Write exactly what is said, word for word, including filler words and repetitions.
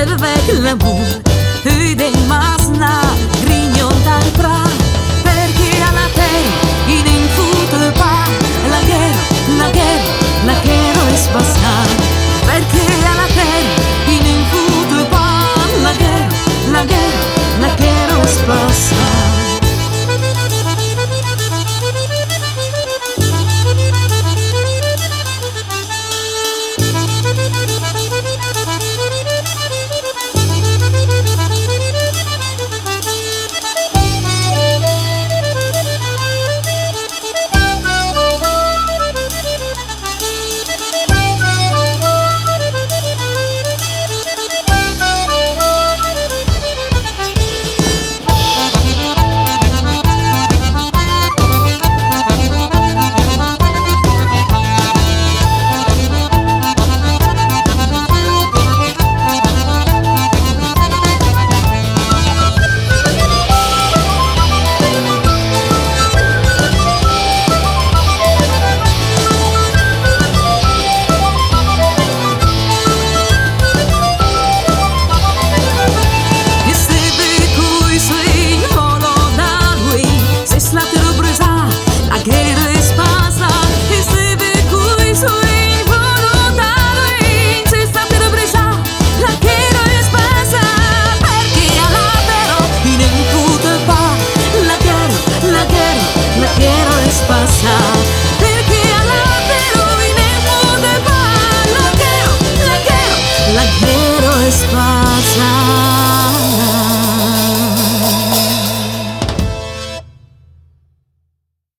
Avec l'amour, hui de masna, grignon tal pra, perque a la tèrra i ne'n fot pas. La guerra, la guerra, la guerra es passada, perque a la tèrra i ne'n fot pas. La guerra, la guerra, la guerra es passada.